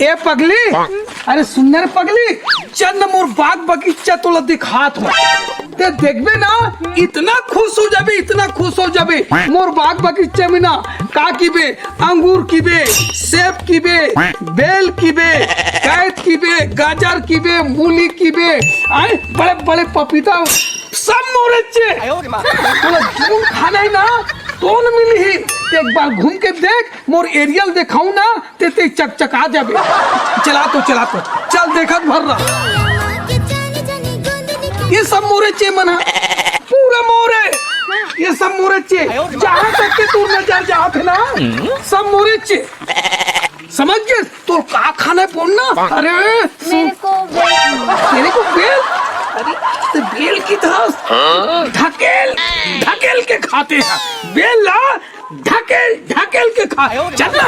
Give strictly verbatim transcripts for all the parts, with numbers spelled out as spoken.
ए पगली, अरे सुन ना रे पगली, चल ना मोर बाग बगीचा तोला दिखात हूँ। ते देखबे ना, इतना खुश हो जाबे, इतना खुश हो जाबे। मोर बाग बगीचा में ना का किबे, अंगूर किबे, सेब किबे, बेल किबे, कैत किबे, गाजर किबे, मूली किबे, आए बड़े बड़े पपीता, सब मोरे चे। तोला जोन खाना है ना, तोन मिलही। ते एक बार घूम के देख, मोर एरियल देखाऊं ना, ते ते चकचका जाबे। चला तो, चला तो, चल देखत भर रह। ये सब मोरे चे मन ह, पूरा मोरे। ये सब मोरे चे, जहाँ तक के तू नजर जात है ना, सब मोरे चे। समझ गे? तोर का खाना है बोल ना। अरे मेरे को बेल। तेरे को बेल? अरे ते बेल की तरह ढकेल ढकेल के खाते हैं। बेल ला ढकेल ढकेल के खा। चल ना,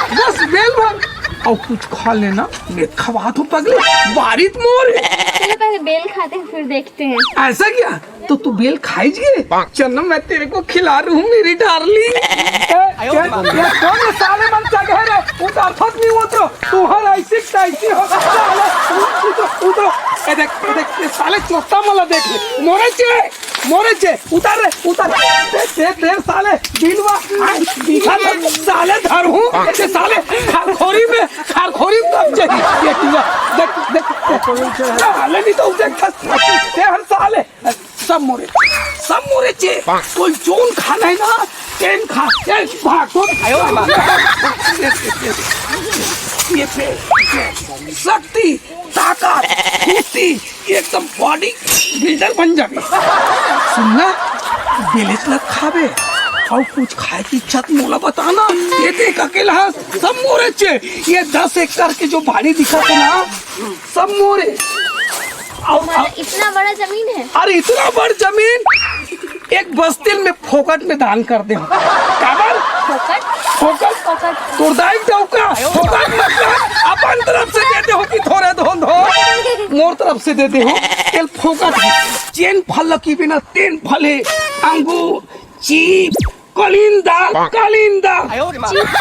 बस बेल भर। और कुछ खा लेना, मैं खवा दो पगले। बारिश मोर। चलो पहले बेल खाते हैं, फिर देखते हैं। ऐसा क्या? तो तू बेल खाई जिए? चल ना, मैं तेरे को खिला रही हूँ मेरी डार्लिंग। ए, ये, ये कौन है साले मन जगह रे? उतार फट नहीं उतरो। तू हर ऐसी तैसी हो। साले, उतरो, उतरो। ए देख, ए देख, ये साले चोट्टा मला देख ले। मोरे चे, मोरे चे, उतार रे, उतार। दे, दे, दे साले, बिलवा। आए, दिखा दे, साले धर हूँ। ये साले, खारखोरी में, खारखोरी में दब जाएगी। ये टुआ, देख, देख, देख। साले नहीं तो उसे खस, ये हर साले। सब मोरे, सब मोरे चे। कोई जोन खाना है ना, तेन खा। ए, भाग तो। ये पे, शक्ति, ताकत, फुर्ती, एकदम बॉडी बिल्डर बन जाबे। सुन ना, बेलेच ल खाबे, और कुछ खाए की इच्छा तो मोला बताना। ये देख अकेला, सब मोरे चे। ये दस एकड़ के जो बाड़ी दिखा थे ना, सब मोरे। और, तुम्हारा और इतना बड़ा जमीन है? अरे इतना बड़ जमीन, एक बस्तिल में फोकट में दान कर दे हो। काबर? फोकट? फोकट? फोकट। तोर दाई डौका, फोकट मतलब अपन तरफ से देते हो कि थोरे धोन धो, मोर तरफ से देते हो, तेल फोकट है। जेन फल की बिना तेन फल है, अंगूर, चीप, कलिंदा, कलिंदा। चीप,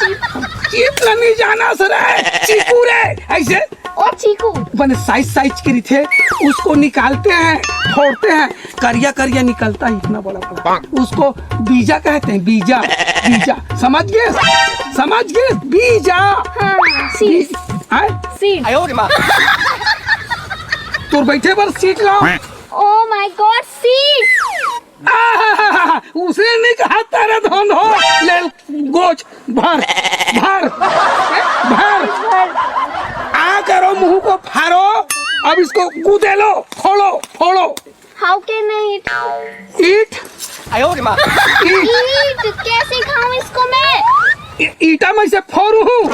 चीप। चीप ला नहीं जाना सर, चीकू रे, ऐसे। ओ चीकू। बने साइज साइज के रिथे, उसको निकालते हैं, फोड़ते हैं, करिया करिया निकलता है इतना बड़ा बड़ा, उसको बीजा कहते हैं, बीजा। बीजा, समझ गए? समझ गए? बीजा। हाँ, सीड। बीज-, आए? सीड। तोर बैठे पर सीट लाओ। Oh my God, seed. आहाहाहा, उसे नहीं कहा तारा धन हो, ले गोच भर, भर, भर। आ करो, मुंह को फाड़ो, अब इसको गूदे लो, फोड़ो, फोड़ो। How can I eat? Eat? Eat। Eat, कैसे खाऊं इसको मैं? ईटा में से फोड़ू हूँ,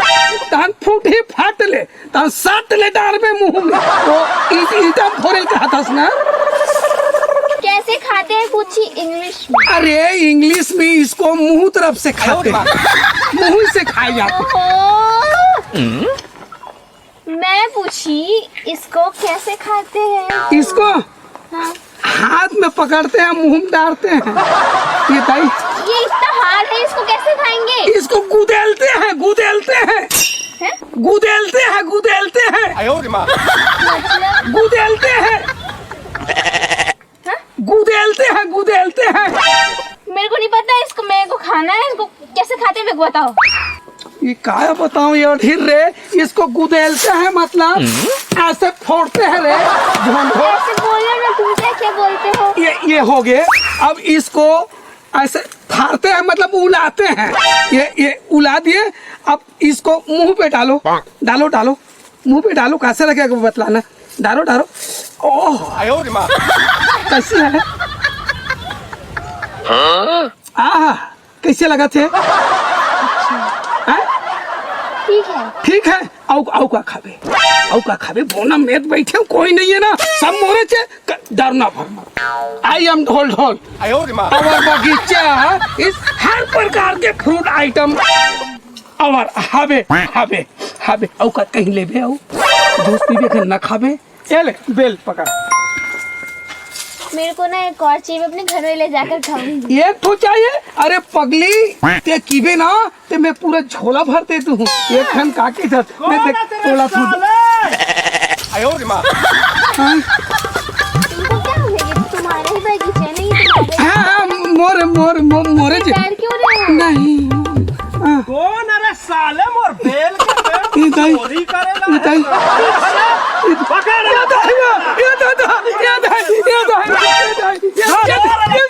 तहन फूट ही फाट ले। तहन सट ले डार में मुंह में। वो ईट, ईटा फोड़े के हाथस ना। कैसे खाते हैं पूछी इंग्लिश में। अरे इंग्लिश में इसको मुंह तरफ से खाते हैं। मुंह से खाए जाते हैं। ओहो। मैं पूछी इसको कैसे खाते हैं? इसको हाँ। हाथ में पकड़ते हैं, मुंह में डालते हैं। ये भाई ये इतना हार्ड है, इसको कैसे खाएंगे? इसको गुदेलते हैं, गुदेलते हैं। हैं? गुदेलते हैं, गुदेलते हैं। गुदेलते हैं। हाँ? गुदेलते हैं, गुदेलते हैं। मेरे को नहीं पता इसको, मेरे को खाना है इसको। कैसे खाते हैं मेरे को बताओ। ये काय बताऊं यार, ढीर रे, इसको गुदेलते हैं मतलब ऐसे फोड़ते हैं रे। झोंझो। ऐसे बोलो ना, तुम क्या क्या बोलते हो? ये ये हो गए। अब इसको ऐसे फाड़ते हैं मतलब उलाते हैं। ये ये उला दिए। अब इसको मुंह पे डालो, डालो, डालो, मुंह पे डालो, कैसे लगेगा वो बतलाना। डालो, डालो। ओह, कैसी है? आह, कैसे लगा थे? हैं? ठीक है। ठीक है। आउ आउ का खाबे? आउ का खाबे? बोना मेद बैठे हो, कोई नहीं है ना, सब मोरे चे। क- डरना भरना। I am ढोल ढोल। और बगीचा इस हर प्रकार के फ्रूट आइटम। और हबे हबे हबे। आउ का कहीं लेबे? आउ जूस पीबे के ना खाबे? ये ले, बेल पकड़। मेरे को ना एक और चाहिए, मैं अपने घर में ले जाकर खाऊंगी। एक ठो चाहिए? अरे पगली, ते किबे ना, ते मैं पूरा झोला भर दे तू। एक ठन काके साथ मैं देख तोला तू। हाँ? तुमको क्या हो गया? ये तो तुम्हारा ही बगीचा है, नहीं तुम्हारे। हाँ, हाँ, मोर, मोर, मोर, मोरे जे। डर क्यों रहे हो? नहीं। हाँ। कौन? अरे साले, मोर बेल के पेड़ ये दाई। चोरी करेला ये दाई। है। पकड़। ये दाई, ये दाई, ये दाई, ये दाई, ये दाई, ये दाई।